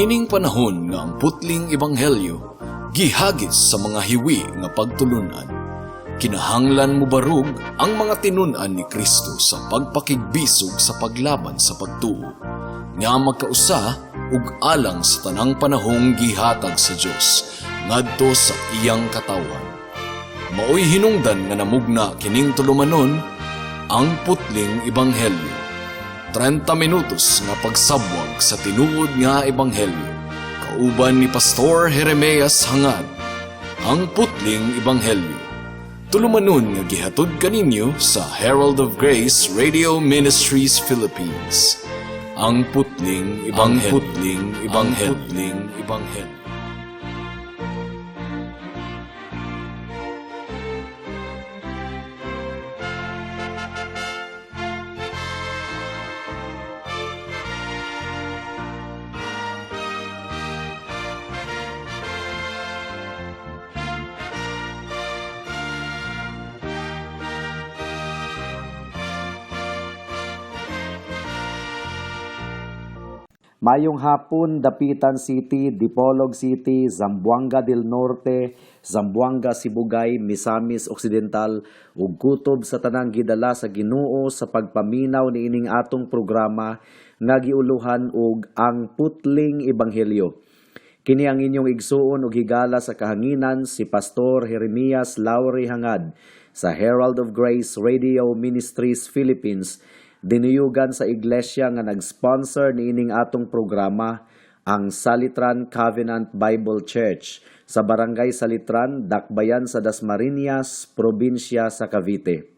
Niining panahon nga ang putling ebanghelyo gihagis sa mga hiwi nga pagtulunan. Kinahanglan mobarug ang mga tinun-an ni Kristo sa pagpakigbisog sa paglaban sa pagtuo nga magkausa ug alang sa tanang panahong gihatag sa Dios ngadto sa iyang katawhan. Maoy hinungdan nga namugna kining tulumanon, Ang Putling Ebanghelyo. 30 minutos nga pagsabwag sa tinuod nga ebanghelyo. Kauban ni Pastor Jeremias Hangad. Ang Putling Ebanghelyo. Tulumanon nga gihatod kaninyo sa Herald of Grace Radio Ministries Philippines. Ang Putling Ebanghelyo. Ang Putling Ebanghelyo. Ang Putling Ebanghelyo. Mayong hapon, Dapitan City, Dipolog City, Zamboanga del Norte, Zamboanga Sibugay, Misamis Occidental ug kutob sa tanang gidala sa Ginoo sa pagpaminaw niining atong programa nga giuluhan og Ang Putling Ebanghelyo. Kini ang inyong igsuon ug higala sa kahanginan, si Pastor Jeremias Lauri Hangad sa Herald of Grace Radio Ministries Philippines, dinuyugan sa iglesia nga nag-sponsor niining atong programa, ang Salitran Covenant Bible Church sa Barangay Salitran, Dakbayan sa Dasmariñas, probinsya sa Cavite.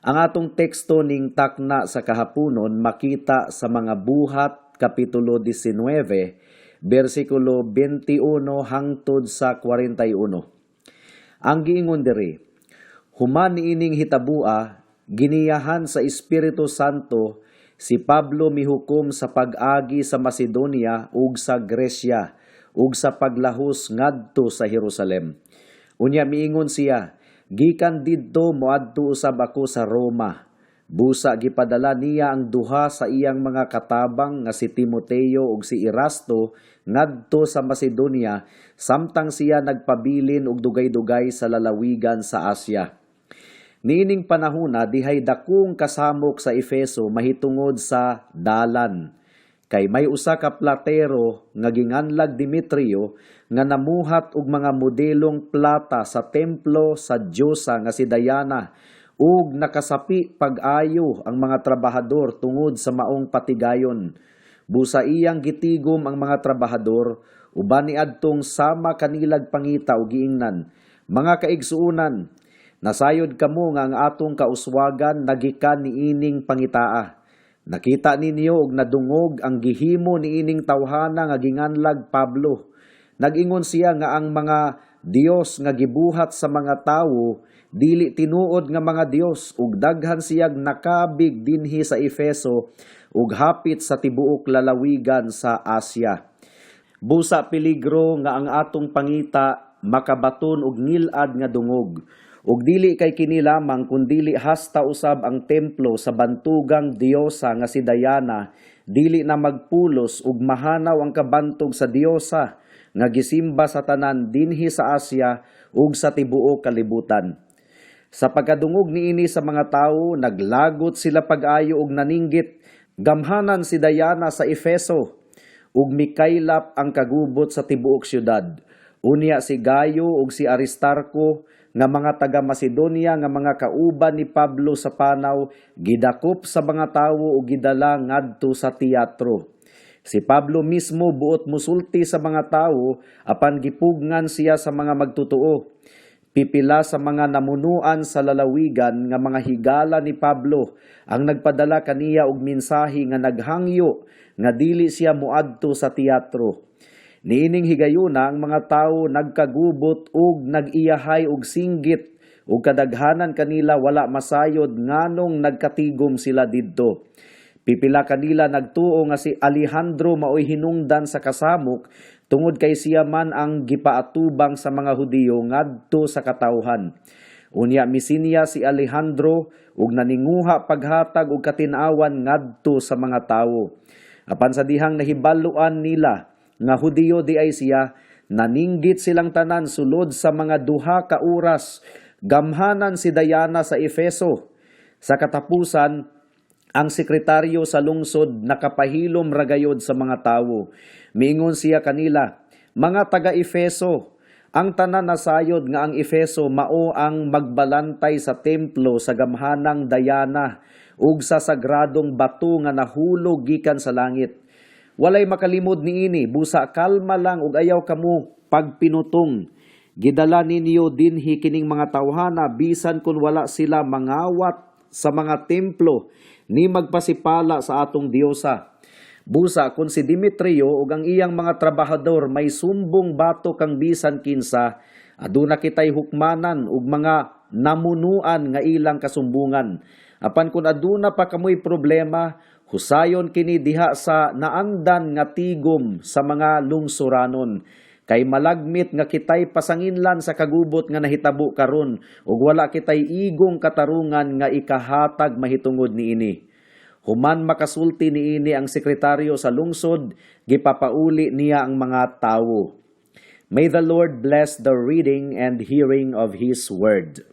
Ang atong teksto ning takna sa kahaponon makita sa Mga Buhat Kapitulo 19, bersikulo 21 hangtod sa 41. Ang giingon diri, human niining hitabua, giniyahan sa Espiritu Santo si Pablo mihukom sa pag-agi sa Macedonia ug sa Gresya ug sa paglahos ngadto sa Jerusalem. Unya miingon siya, "Gikan didto moadto usab ako sa Roma." Busa gipadala niya ang duha sa iyang mga katabang nga si Timoteo ug si Erasto ngadto sa Macedonia samtang siya nagpabilin og dugay-dugay sa lalawigan sa Asia. Niining panahona dihay dakong kasamok sa Efeso mahitungod sa dalan. Kay may usa ka platero nga ginganlag Demetrio nga namuhat og mga modelong plata sa templo sa diosa nga si Diana ug nakasapi pag-ayo ang mga trabahador tungod sa maong patigayon. Busa iyang gitigom ang mga trabahador uban niadtong sama kanilag pangita og giingnan, "Mga kaigsuonan, nasayod kamo nga ang atong kauswagan nagikan niining pangitaa. Nakita ninyo og nadungog ang gihimo niining tawhana nga ginganlag Pablo. Nag-ingon siya nga ang mga Dios nga gibuhat sa mga tawo dili tinuod nga mga Dios, ug daghan siyag nakabig dinhi sa Efeso ug hapit sa tibuok lalawigan sa Asia. Busa peligro nga ang atong pangita makabaton og ngilad nga dungog. Ug dili kay kini lamang kundili hasta usab ang templo sa bantugang diosa nga si Diana dili na magpulos ug mahanaw ang kabantog sa diosa nga gisimba sa tanan dinhi sa Asia ug sa tibuok kalibutan." Sa pagkadungog niini sa mga tawo, naglagot sila pag-ayo og naninggit, "Gamhanan si Diana sa Efeso!" Ug mikaylap ang kagubot sa tibuok syudad. Unya si Gayo ug si Aristarko nga mga taga Macedonia nga mga kauban ni Pablo sa panaw gidakop sa mga tawo ug gidala ngadto sa teatro. Si Pablo mismo buot musulti sa mga tawo apan gipugngan siya sa mga magtutoo. Pipila sa mga namunuan sa lalawigan nga mga higala ni Pablo ang nagpadala kaniya og mensahe nga naghangyo nga dili siya moadto sa teatro. Niining higayuna ang mga tawo nagkagubot ug nag-iyahay og singgit ug kadaghanan kanila wala masayod nganong nagkatigom sila didto. Pipila kanila nagtuo nga si Alejandro maoy hinungdan sa kasamok tungod kay siya man ang gipaatubang sa mga Hudiyo ngadto sa katawhan. Unya misinya si Alejandro ug naninguha paghatag og katin-awan ngadto sa mga tawo. Apan sa dihang nahibaluan nila nga Hudiyo diay siya, naninggit silang tanan sulod sa mga 2 ka oras. Gamhanan si Diana sa Efeso. Sa katapusan, ang sekretaryo sa lungsod nakapahilom ra gayod sa mga tawo. Miingon siya kanila, "Mga taga-Efeso, ang tanan nasayod nga ang Efeso mao ang magbalantay sa templo sa gamhanang Diana ug sa sagradong bato nga nahulog gikan sa langit. Walay makalimod niini, busa kalma lang ug ayaw kamo pagpinutong. Gidala ninyo dinhi kining mga tawhana bisan kung wala sila mangawat sa mga templo ni magpasipala sa atong diyosa. Busa kung si Demetrio ug ang iyang mga trabahador may sumbong batok kang bisan kinsa, aduna kitay hukmanan ug mga namunuan nga ilang kasumbungan. Apan kung aduna pa kamoy problema, husayon kini diha sa naandan nga tigom sa mga lungsuranon. Kay malagmit nga kitay pasanginlan sa kagubot nga nahitabo karon ug wala kitay igong katarungan nga ikahatag mahitungod niini." Human makasulti niini ang sekretaryo sa lungsod, gipapauli niya ang mga tawo. May the Lord bless the reading and hearing of His Word.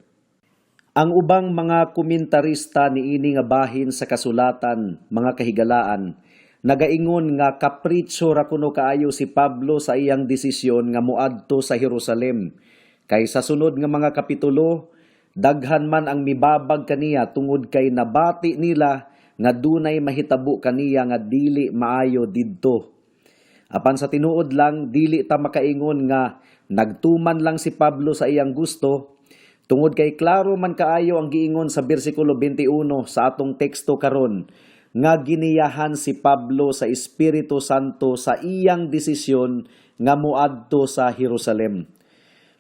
Ang ubang mga komentarista niini nga bahin sa kasulatan, mga kahigalaan, nagaingon nga kapritso ra kuno kaayo si Pablo sa iyang desisyon nga moadto sa Jerusalem. Kay sa sunod nga mga kapitulo, daghan man ang mibabag kaniya tungod kay nabati nila nga dunay mahitabo kaniya nga dili maayo didto. Apan sa tinuod lang, dili ta makaingon nga nagtuman lang si Pablo sa iyang gusto, tungod kay klaro man kaayo ang giingon sa bersikulo 21 sa atong teksto karon nga giniyahan si Pablo sa Espiritu Santo sa iyang desisyon nga moadto sa Jerusalem.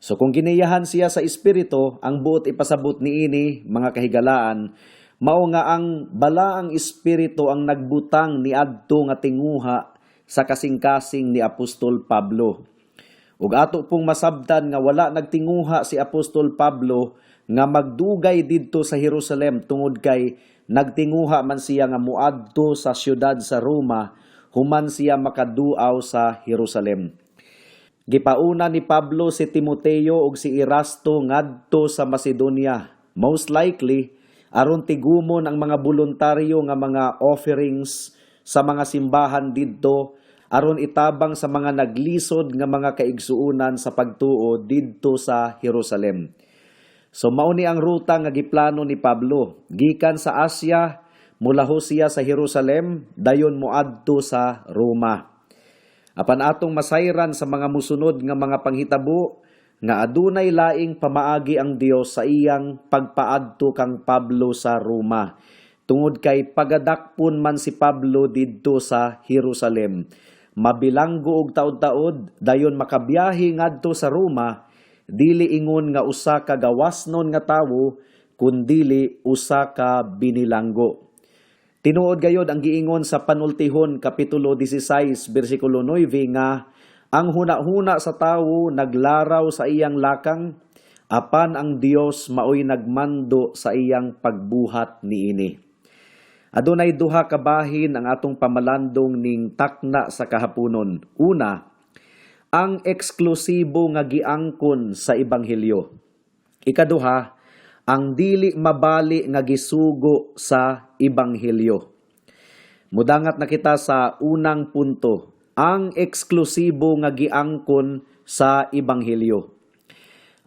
So kung giniyahan siya sa Espiritu, ang buot ipasabot niini, mga kahigalaan, mao nga ang balaang Espiritu ang nagbutang niadto nga tinguha sa kasing-kasing ni Apostol Pablo. Ug ato pong masabtan nga wala nagtinguha si Apostol Pablo nga magdugay didto sa Jerusalem tungod kay nagtinguha man siya nga muadto sa siyudad sa Roma human siya makaduaw sa Jerusalem. Gipauna ni Pablo si Timoteo ug si Erasto ngadto sa Macedonia. Most likely aron tigumon ang mga boluntaryo nga mga offerings sa mga simbahan didto aron itabang sa mga naglisod nga mga kaigsuonan sa pagtuo didto sa Jerusalem. So mao ni ang ruta nga giplano ni Pablo. Gikan sa Asia, mulahos siya sa Jerusalem, dayon moadto sa Roma. Apan atong masayran sa mga musunod nga mga panghitabo nga adunay laing pamaagi ang Dios sa iyang pagpaadto kang Pablo sa Roma. Tungod kay pagadakpon man si Pablo didto sa Jerusalem. Mabilanggo og taod-taod, dayon makabiyahe ngadto sa Roma, dili ingon nga usa ka gawasnon nga tawo, kundili usa ka binilanggo. Tinuod gayod ang giingon sa Panultihon kapitulo 16 bersikulo 9 nga ang huna-huna sa tawo naglaraw sa iyang lakang, apan ang Dios maoy nagmando sa iyang pagbuhat niini. Adunay duha ka bahin ang atong pamalandong ning takna sa kahaponon. Una, ang eksklusibo nga giangkon sa ebanghelyo. Ikaduha, ang dili mabali nga gisugo sa ebanghelyo. Mudangat na kita sa unang punto, ang eksklusibo nga giangkon sa ebanghelyo.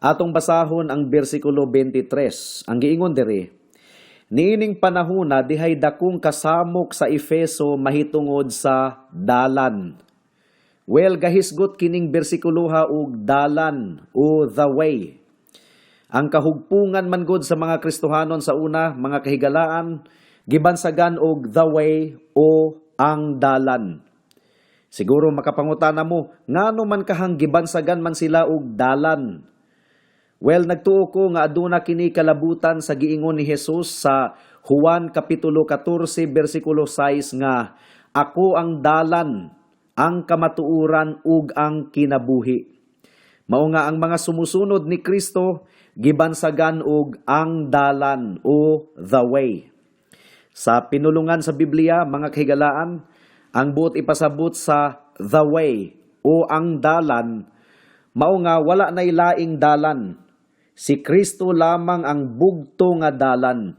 Atong basahon ang bersikulo 23. Ang giingon diri, "Niining panahona dihay dakong kasamok sa Efeso mahitungod sa dalan." Well, gahisgot kining bersikuloha og dalan o the way. Ang kahugpungan man gud sa mga Kristohanon sa una, mga kahigalaan, gibansagan og the way o ang dalan. Siguro makapangutana mo, ngano man kahang gibansagan man sila og dalan? Well, nagtuo ko nga aduna kini kalabutan sa giingon ni Jesus sa Juan kapitulo 14 bersikulo 6 nga "Ako ang dalan, ang kamatuoran ug ang kinabuhi." Mao nga ang mga sumusunod ni Kristo gibansagan og ang dalan o the way. Sa pinulungan sa Biblia, mga kahigalaan, ang buot ipasabot sa the way o ang dalan, mao nga wala nay laing dalan. Si Kristo lamang ang bugto nga dalan.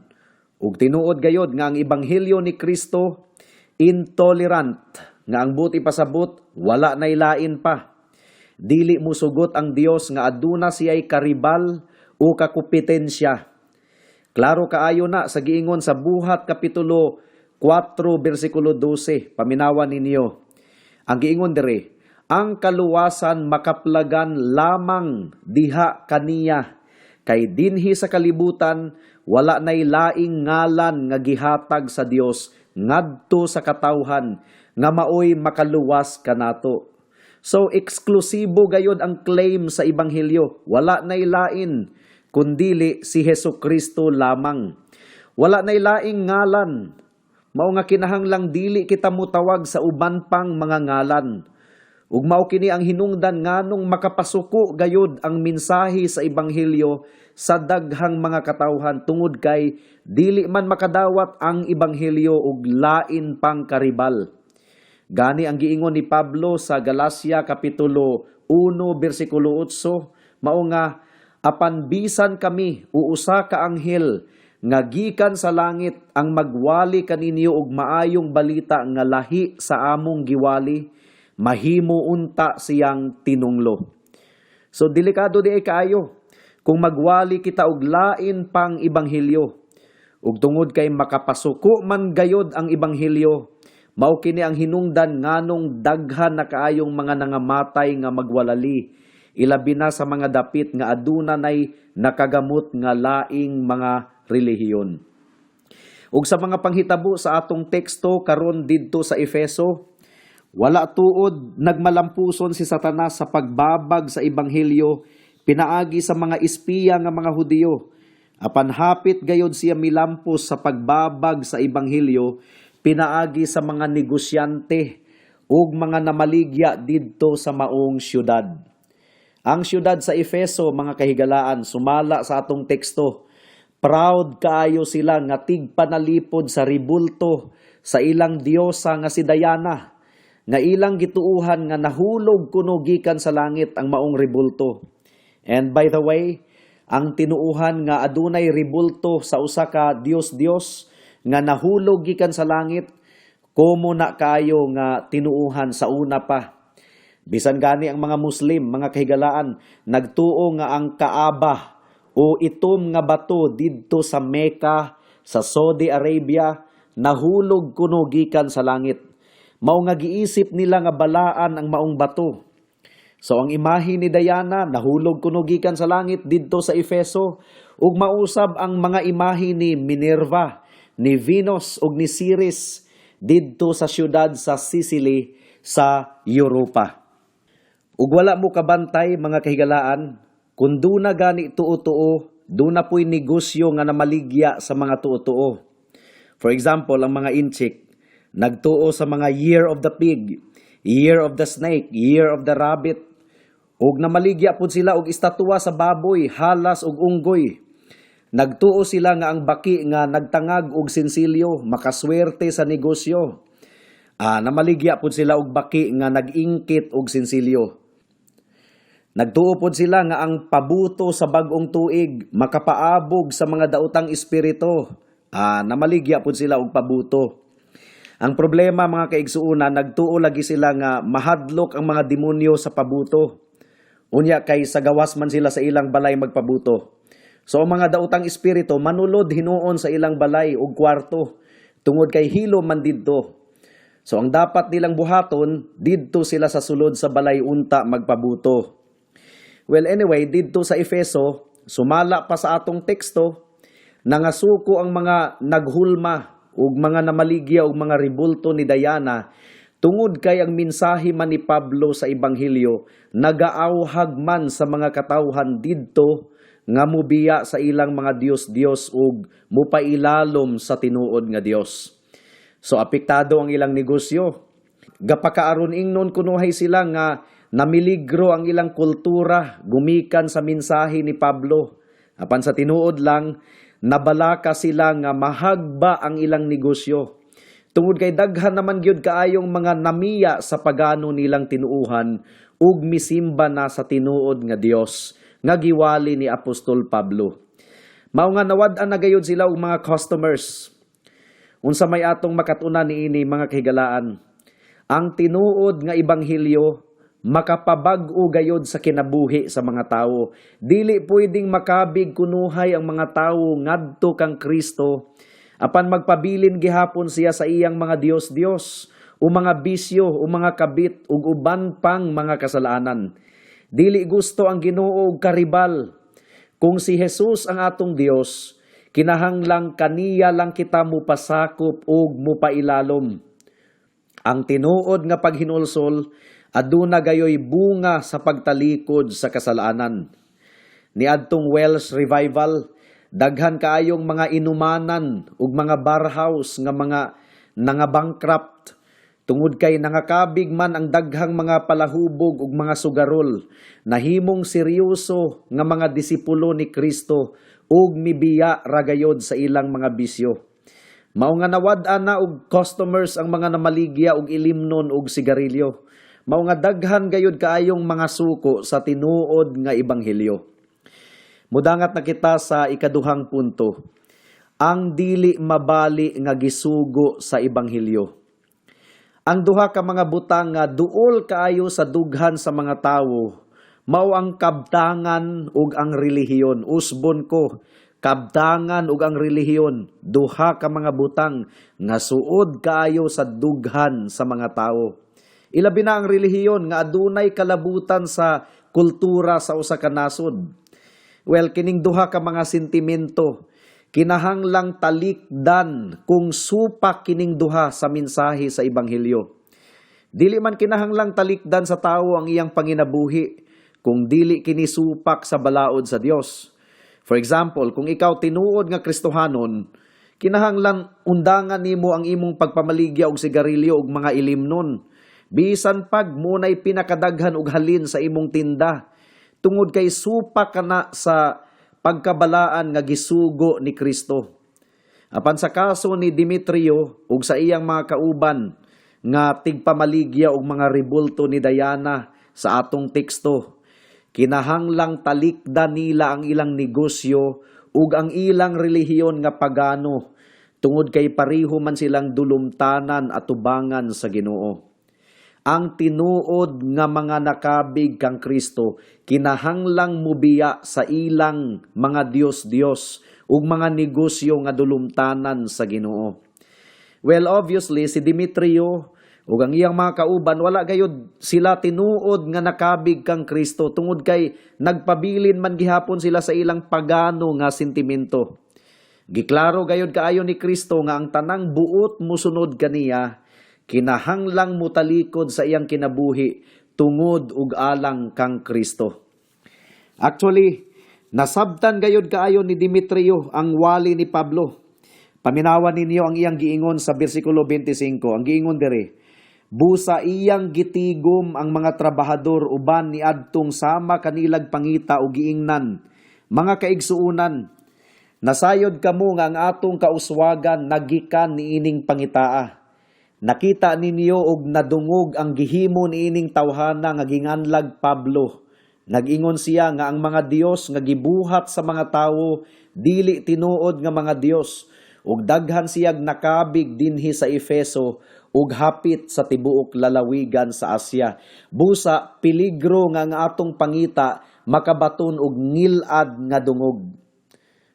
Ug tinuod gayod nga ang ebanghelyo ni Kristo intolerant, nga ang buot ipasabot, wala nay lain pa. Dili musugot ang Dios nga aduna siya'y karibal o kakumpetensya. Klaro kaayo na sa giingon sa Buhat kapitulo 4 bersikulo 12. Paminawan ninyo. Ang giingon diri, ang kaluwasan makaplagan lamang diha kaniya, kay dinhi sa kalibutan wala nay laing ngalan nga gihatag sa Dios ngadto sa katawhan nga maoy makaluwas kanato. So eksklusibo gayod ang claim sa ebanghelyo. Wala nay lain kundili si Hesus Kristo lamang. Wala nay laing ngalan. Mao nga kinahanglang dili kita mutawag sa uban pang mga ngalan. Ug mao kini ang hinungdan nganong makapasuko gayod ang mensahe sa ebanghelyo sa daghang mga katawhan, tungod kay dili man makadawat ang ebanghelyo og lain pang karibal. Gani ang giingon ni Pablo sa Galacia kapitulo 1 bersikulo 8, mao nga apan bisan kami o usa ka anghel nga gikan sa langit ang magwali kaninyo og maayong balita nga lahi sa among giwali, mahimo unta siyang tinunglo. So delikado diay kaayo kung magwali kita og lain pang ebanghelyo. Ug tungod kay makapasuko man gayod ang ebanghelyo, mao kini ang hinungdan nganong daghan na kaayong mga nangamatay nga magwalali, ilabi na sa mga dapit nga aduna nay nakagamot nga laing mga relihiyon. Ug sa mga panghitabo sa atong teksto karon didto sa Efeso, wala tuod nagmalampuson si Satanas sa pagbabag sa ebanghelyo pinaagi sa mga espiya nga mga Hudiyo. Apan hapit gayod siya milampos sa pagbabag sa ebanghelyo pinaagi sa mga negosyante ug mga namaligya didto sa maong syudad. Ang syudad sa Efeso, mga kahigalaan, sumala sa atong teksto, proud kaayo sila nga tigpanalipod sa ribulto sa ilang diyosa nga si Diana, nga ilang gituuhan nga nahulog kuno gikan sa langit ang maong ribulto. And by the way, ang tinuuhan nga adunay ribulto sa usa ka Dios-Dios nga nahulog gikan sa langit, common na kaayo nga tinuuhan sa una pa. Bisan gani ang mga Muslim, mga kahigalaan, nagtuo nga ang Kaaba o itom nga bato didto sa Mecca sa Saudi Arabia nahulog kuno gikan sa langit. Mao nga giisip nila nga balaan ang maong bato. So ang imahe ni Diana nahulog kuno gikan sa langit didto sa Efeso, ug mausab ang mga imahe ni Minerva, ni Venus ug ni Ceres didto sa syudad sa Sicily sa Europa. Ug wala mo kabantay, mga kahigalaan, kung duna gani tuo-tuo, duna po'y negosyo nga namaligya sa mga tuo-tuo. For example, ang mga Intsik, nagtuo sa mga Year of the Pig, Year of the Snake, Year of the Rabbit, ug namaligya pud sila og estatwa sa baboy, halas ug unggoy. Nagtuo sila nga ang baki nga nagtangag og sinsilyo makaswerte sa negosyo. Namaligya pud sila og baki nga nag-ingkit og sinsilyo. Nagtuo pod sila nga ang pabuto sa bag-ong tuig makapaabog sa mga daotang espiritu. Namaligya pod sila og pabuto. Ang problema, mga kaigsuonan, nagtuo lagi sila nga mahadlok ang mga demonyo sa pabuto. Unya kay sa gawas man sila sa ilang balay magpabuto. So ang mga daotang espiritu manulod hinuon sa ilang balay ug kwarto tungod kay hilo man didto. So ang dapat nilang buhaton, didto sila sa sulod sa balay unta magpabuto. Well, anyway, didto sa Efeso, sumala pa sa atong teksto, nangasuko ang mga naghulma ug mga namaligya og mga ribulto ni Diana tungod kay ang mensahe man ni Pablo sa ebanghelyo nagaawhag man sa mga katawhan didto nga mubiya sa ilang mga Dios-Dios ug mupailalom sa tinuod nga Dios. So apektado ang ilang negosyo. Gapakaaron ingnon kunuhay sila nga namiligro ang ilang kultura gumikan sa mensahe ni Pablo. Apan sa tinuod lang, nabalaka sila nga mahagba ang ilang negosyo. Tungod kay daghan naman gyud kaayong mga namiya sa pagano nilang tinuuhan ug misimba na sa tinuod nga Dios nga giwali ni Apostol Pablo. Mao nga nawad-an na gayud sila og mga customers. Unsa may atong makatunan niini, mga kahigalaan? Ang tinuod nga ebanghelyo makapabag-o gayod sa kinabuhi sa mga tawo. Dili pwedeng makabig kunuhay ang mga tawo ngadto kang Kristo apan magpabilin gihapon siya sa iyang mga dios-dios o mga bisyo o mga kabit ug uban pang mga kasalanan. Dili gusto ang Ginoo og karibal. Kung si Jesus ang atong Dios, kinahanglang kaniya lang kita mupasakop ug mupailalom. Ang tinuod nga paghinulsol aduna gayoy bunga sa pagtalikod sa kasalanan. Niadtong Welsh Revival, daghan kaayong mga inumanan ug mga barhouse nga mga nangabankrupt tungod kay nangakabig man ang daghang mga palahubog ug mga sugarol, nahimong seryoso nga mga disipulo ni Kristo ug mibiya ra gayod sa ilang mga bisyo. Mao nga nawad-an na og customers ang mga namaligya og ilimnon og sigarilyo. Mao nga daghan gayud kaayong mga suko sa tinuod nga ebanghelyo. Mudangat na kita sa ikaduhang punto. Ang dili mabali nga gisugo sa ebanghelyo. Ang duha ka mga butang nga duol kaayo sa dughan sa mga tawo mao ang kabtangan ug ang relihiyon. Usbon ko, kabtangan ug ang relihiyon, duha ka mga butang nga suod kaayo sa dughan sa mga tawo. Ilabi na ang relihiyon nga adunay kalabutan sa kultura sa usa ka nasod. Well, kining duha ka mga sentimento kinahanglang talikdan kung supak kining duha sa mensahe sa ebanghelyo. Dili man kinahanglang talikdan sa tawo ang iyang panginabuhi kung dili kini supak sa balaod sa Dios. For example, kung ikaw tinuod nga Kristohanon, kinahanglan undangan nimo ang imong pagpamaligya og sigarilyo ug mga ilimnon. Bisan pag munay pinakadaghan og halin sa imong tinda, tungod kay supak kana sa pagkabalaan nga gisugo ni Kristo. Apan sa kaso ni Demetrio ug sa iyang mga kauban nga tigpamaligya og mga rebulto ni Diana sa atong teksto, kinahanglang talikdan nila ang ilang negosyo ug ang ilang relihiyon nga pagano tungod kay pareho man silang dulumtanan at tubangan sa Ginoo. Ang tinuod nga mga nakabig kang Kristo kinahanglang mubiya sa ilang mga dios-dios ug mga negosyo nga dulumtanan sa Ginoo. Well, obviously si Demetrio ug ang iyang mga kauban, wala gayud sila tinuod nga nakabig kang Kristo tungod kay nagpabilin man gihapon sila sa ilang pagano nga sentimento. Giklaro gayud kaayo ni Kristo nga ang tanang buot musunod kaniya kinahanglang mutalikod sa iyang kinabuhi tungod ug alang kang Kristo. Actually, nasabtan gayud kaayo ni Demetrio ang wali ni Pablo. Paminawan ninyo ang iyang giingon sa bersikulo 25. Ang giingon diri, "Busa iyang gitigom ang mga trabahador uban niadtong sama kanilag pangita o giingnan, 'Mga kaigsuonan, nasayod kamo nga ang atong kauswagan nagikan niining pangitaa. Nakita ninyo og nadungog ang gihimo niining tawhana nga ginganlag Pablo. Nag-ingon siya nga ang mga dios nga gibuhat sa mga tawo dili tinuod nga mga dios, ug daghan siyag nakabig dinhi sa Efeso ug hapit sa tibuok lalawigan sa Asia. Busa peligro nga ang atong pangita makabaton og ngilad nga dungog.'"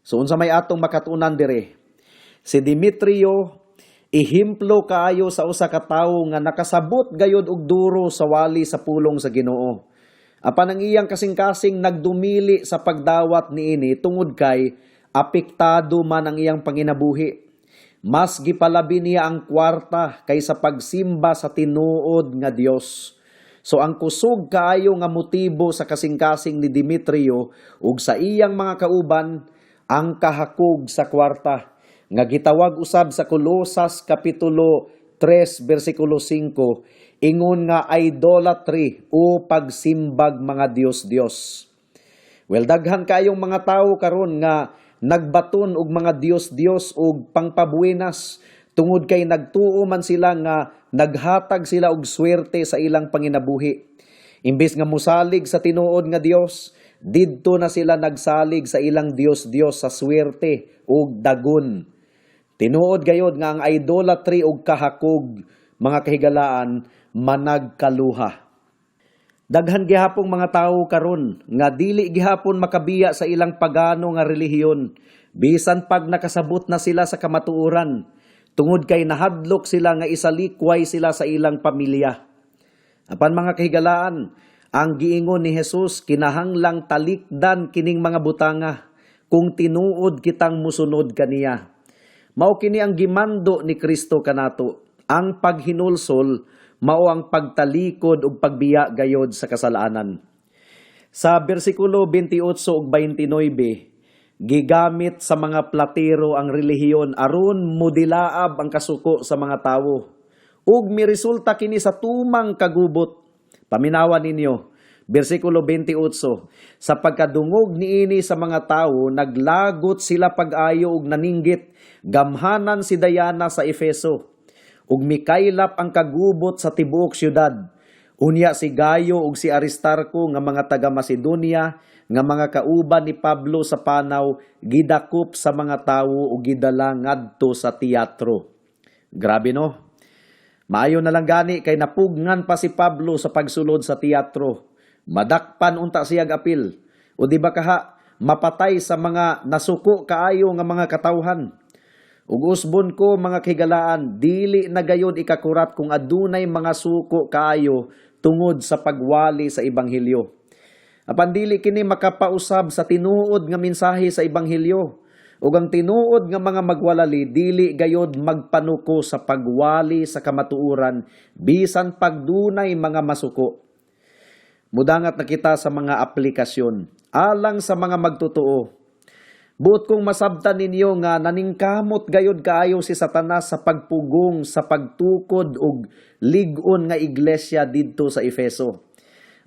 So unsa may atong makatunan dire? Si Demetrio ehemplo kaayo sa usa ka tawo nga nakasabot gayod og duro sa wali sa pulong sa Ginoo. Apan ang iyang kasing-kasing nagdumili sa pagdawat niini tungod kay apektado man ang iyang panginabuhi. Mas gipalabi niya ang kwarta kaysa pagsimba sa tinuod nga Dios. So ang kusog kaayo nga motibo sa kasing-kasing ni Demetrio ug sa iyang mga kauban ang kahakog sa kwarta nga gitawag usab sa Kolosas kapitulo 3 bersikulo 5 ingon nga idolatry o pagsimbag mga dios-dios. Well, daghan kayong mga tawo karon nga nagbaton og mga dios-dios og pangpabuenas tungod kay dili na nila makuha ang ilang Tungod kay nagtuo man sila nga naghatag sila og swerte sa ilang panginabuhi. Imbes nga musalig sa tinuod nga Dios, didto na sila nagsalig sa ilang Dios-Dios sa swerte ug Dagon. Tinuod gayod nga ang idolatry ug kahakog, mga kahigalaan, managkaluha. Daghan gihapong mga tawo karon nga dili gihapon makabiya sa ilang pagano nga relihiyon bisan pag nakasabot na sila sa kamatuoran, tungod kay nahadlok sila nga isalikway sila sa ilang pamilya. Apan, mga kahigalaan, ang giingon ni Jesus, kinahanglang talikdan kining mga butanga kung tinuod kitang musunod kaniya. Mao kini ang gimando ni Kristo kanato. Ang paghinulsol mao ang pagtalikod ug pagbiya gayod sa kasalanan. Sa bersikulo 28 ug 29, gigamit sa mga platero ang relihiyon aron mudilaab ang kasuko sa mga tawo. Ug miresulta kini sa tumang kagubot. Paminawa ninyo, bersikulo 28, sa pagkadungog niini sa mga tawo, naglagot sila pag-ayo ug naninggit, "Gamhanan si Diana sa Efeso." Ug mikaylap ang kagubot sa tibuok syudad. Unya si Gayo ug si Aristarco nga mga taga Macedonia nga mga kauban ni Pablo sa panaw, gidakop sa mga tawo ug gidala ngadto sa teatro. Grabe, no? Maayo na lang gani kay napugngan pa si Pablo sa pagsulod sa teatro. Madakpan unta siya apil. O di ba kaha mapatay sa mga nasuko kaayo nga mga katawhan. Ug usbon ko, mga kahigalaan, dili na gayod ikakurat kung adunay mga suko kaayo tungod sa pagwali sa ebanghelyo. Apan dili kini makapausab sa tinuod nga mensahe sa ebanghelyo. Ug ang tinuod nga mga magwalali dili gayod magpanuko sa pagwali sa kamatuoran bisan pagdunay mga masuko. Mudangat na kita sa mga aplikasyon alang sa mga magtotoo. Buot kong masabtan ninyo nga naningkamot gayod kaayo si Satanas sa pagpugong sa pagtukod og lig-on nga iglesia didto sa Efeso.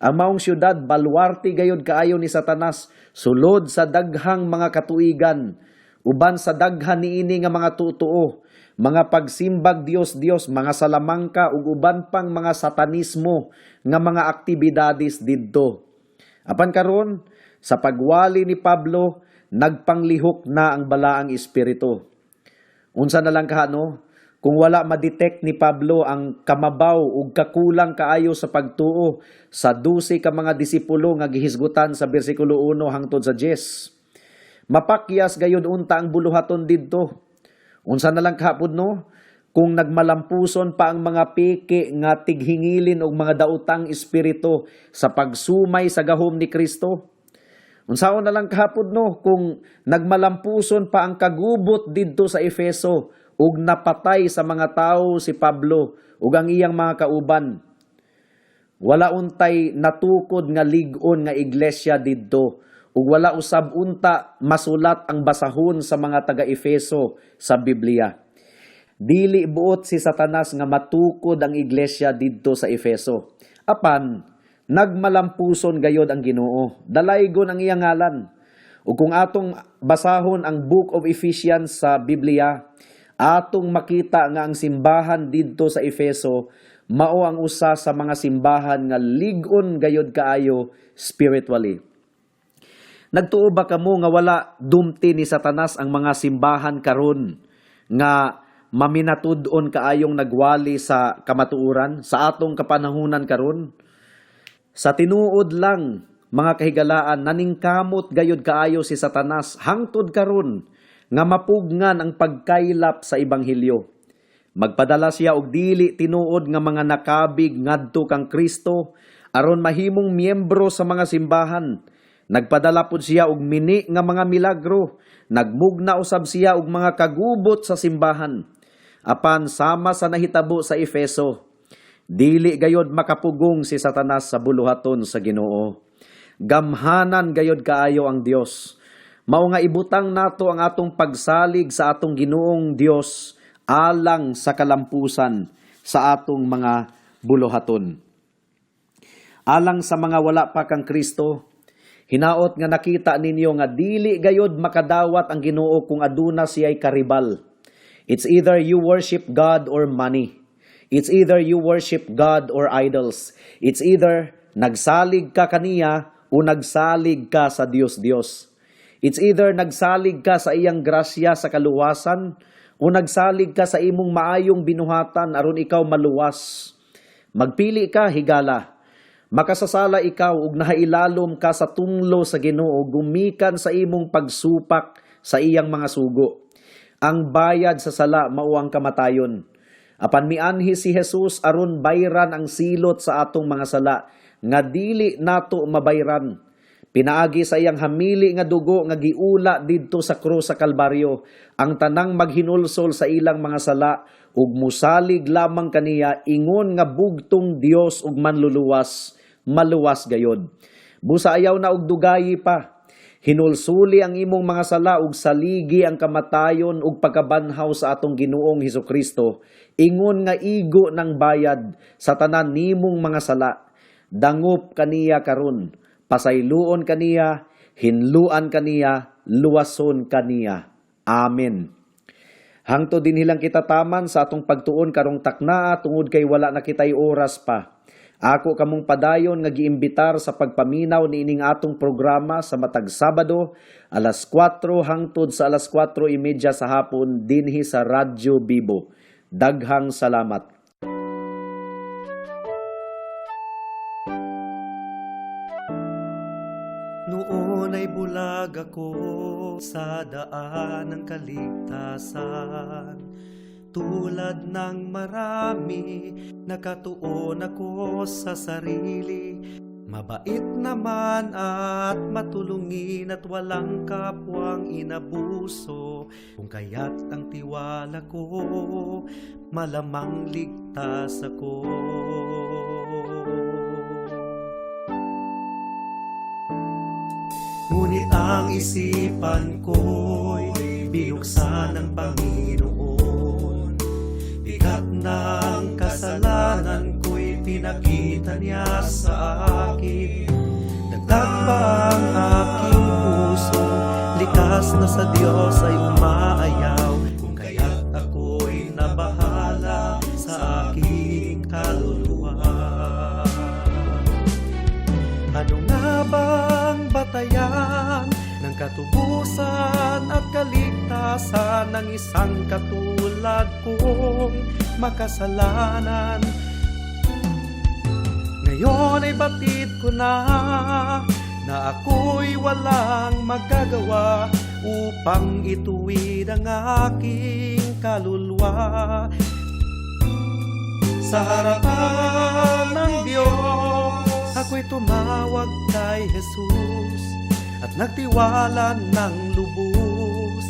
Ang maong syudad, baluarte gayod kaayo ni Satanas sulod sa daghang mga katuigan, uban sa daghan niini nga mga tutuo, mga pagsimbag Dios-Dios, mga salamangka ug uban pang mga satanismo nga mga aktibidades didto. Apan karon, sa pagwali ni Pablo, nagpanglihok na ang balaang espiritu. Unsa na lang kahano kung wala ma-detect ni Pablo ang kamabaw ug kakulang kaayo sa pagtuo sa 12 ka mga disipulo nga gihisgutan sa bersikulo 1 hangtod sa 10? Mapakyas gayud unta ang buluhaton didto. Unsa na lang kahapod, no, kung nagmalampuson pa ang mga peke nga tighingilin og mga daotang espiritu sa pagsumay sa gahom ni Kristo? Unsaon na lang kahapod, no, kung nagmalampuson pa ang kagubot didto sa Efeso ug napatay sa mga tawo si Pablo ug ang iyang mga kauban? Wala untay natukod nga lig-on nga iglesia didto ug wala usab unta masulat ang basahon sa mga taga-Efeso sa Biblia. Dili buot si Satanas nga matukod ang iglesia didto sa Efeso. Apan nagmalampuson gayod ang Ginoo. Dalaygon ang iyang ngalan. Ug kung atong basahon ang Book of Ephesians sa Biblia, atong makita nga ang simbahan didto sa Efeso mao ang usa sa mga simbahan nga lig-on gayod kaayo spiritually. Nagtuo ba kamo nga wala dumti ni Satanas ang mga simbahan karon nga maminatud-on kaayong nagwali sa kamatuoran sa atong kapanahunan karon? Sa tinuod lang, mga kahigalaan, naningkamot gayod kaayo si Satanas hangtod karon nga mapugngan ang pagkaylap sa ebanghelyo. Magpadala siya og dili tinuod nga mga nakabig ngadto kang Kristo aron mahimong miyembro sa mga simbahan. Nagpadala pud siya og mini nga mga milagro. Nagmugna usab siya og mga kagubot sa simbahan. Apan sama sa nahitabo sa Efeso, dili gayod makapugong si Satanas sa buluhaton sa Ginoo. Gamhanan gayod kaayo ang Dios. Mao nga ibutang nato ang atong pagsalig sa atong Ginoong Dios alang sa kalampusan sa atong mga buluhaton. Alang sa mga wala pa kang Kristo, hinaot nga nakita ninyo nga dili gayod makadawat ang Ginoo kung aduna siya'y karibal. It's either you worship God or money. It's either you worship God or idols. It's either nagsalig ka kaniya o nagsalig ka sa Dios-Dios. It's either nagsalig ka sa iyang grasya sa kaluwasan o nagsalig ka sa imong maayong binuhatan aron ikaw maluwas. Magpili ka, higala. Makasasala ikaw ug nahailalom ka sa tunglo sa Ginoo gumikan sa imong pagsupak sa iyang mga sugo. Ang bayad sa sala mao ang kamatayon. Apan mianhi si Jesus aron bayran ang silot sa atong mga sala nga dili nato mabayran. Pinaagi sa iyang hamili nga dugo nga giula didto sa krus sa Kalbaryo ang tanang maghinulsol sa ilang mga sala ug musalig lamang kaniya ingon nga bugtong Dios ug manluluwas, maluwas gayod. Busa ayaw na og dugayi pa. Hinulsuli ang imong mga sala ug saligi ang kamatayon ug pagkabanhaw sa atong Ginoong Hesukristo ingon nga igo ng bayad sa tanan nimong mga sala. Dangop kaniya karon, pasayloon kaniya, hinluan kaniya, luwason kaniya. Amen. Hangtod dinhi lang kita taman sa atong pagtuon karong taknaa tungod kay wala na kitay oras pa. Ako kamong padayon nga giimbitar sa pagpaminaw niining atong programa sa matag Sabado alas 4 hangtod sa alas 4:30 sa hapon dinhi sa Radyo Bibo. Daghang salamat. Noon ay bulag ako sa daan ng kaligtasan. Tulad ng marami, nakatuon ako sa sarili. Mabait naman at matulungin at walang kapwang inabuso. Kung kaya't ang tiwala ko, malamang ligtas ako. Ngunit ang isipan ko'y binuksan ng Panginoon. Bigat ng kasalanan ko'y pinakita niya sa akin. Dagdag pa ang aking puso, likas na sa Diyos ay umaayaw. Kung kaya't ako'y nabahala sa aking kaluluwa. Ano nga bang batayan ng katubusan at kaligtasan ng isang katulad kong makasalanan? Ngayon ay batid ko na na ako'y walang magagawa upang ituwid ang aking kaluluwa. Sa harapan ng Diyos, ako'y tumawag kay Jesus at nagtiwala ng lubos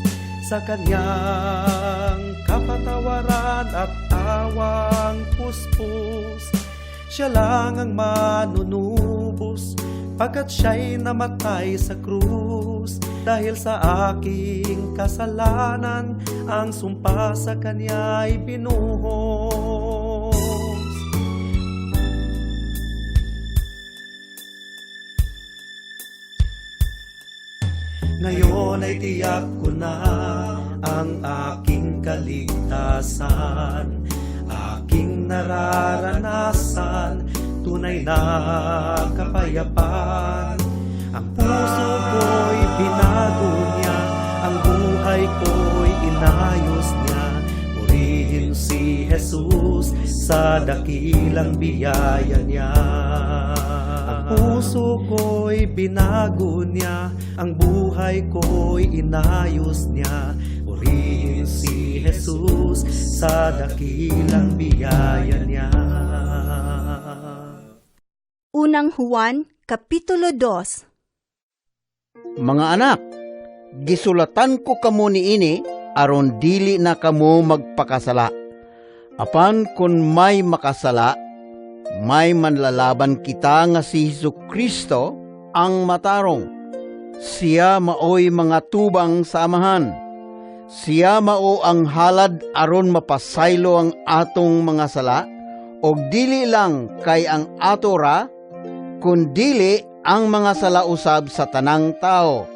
sa kanyang kapatawaran at awang puspos. Siya lang ang manunubos pagkat siya'y namatay sa krus. Dahil sa aking kasalanan, ang sumpa sa kanya'y binuhos. Ngayon ay tiyak ko na ang aking kaligtasan, aking nararanasan, tunay na kapayapaan. Ang puso ko'y binago niya, ang buhay ko'y inayos niya. Purihin si Jesus sa dakilang biyaya niya. Ang puso ko'y binago niya, ang buhay ko'y inayos niya. Purihin si Jesus sa dakilang biyaya niya. Unang Juan, Kapitulo 2. Mga anak, gisulatan ko kamo niini aron dili na kamo magpakasala. Apan kun may makasala, may manlalaban kita nga si Hesus Kristo ang matarong. Siya maoy mga tubang sa Amahan. Siya mao ang halad aron mapasaylo ang atong mga sala, og dili lang kay ang ato ra, kundili ang mga sala usab sa tanang tao.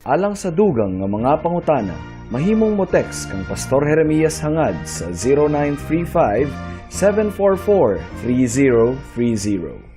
Alang sa dugang nga mga pangutana, mahimong mo text kang Pastor Jeremias Hangad sa 0935 744 3030.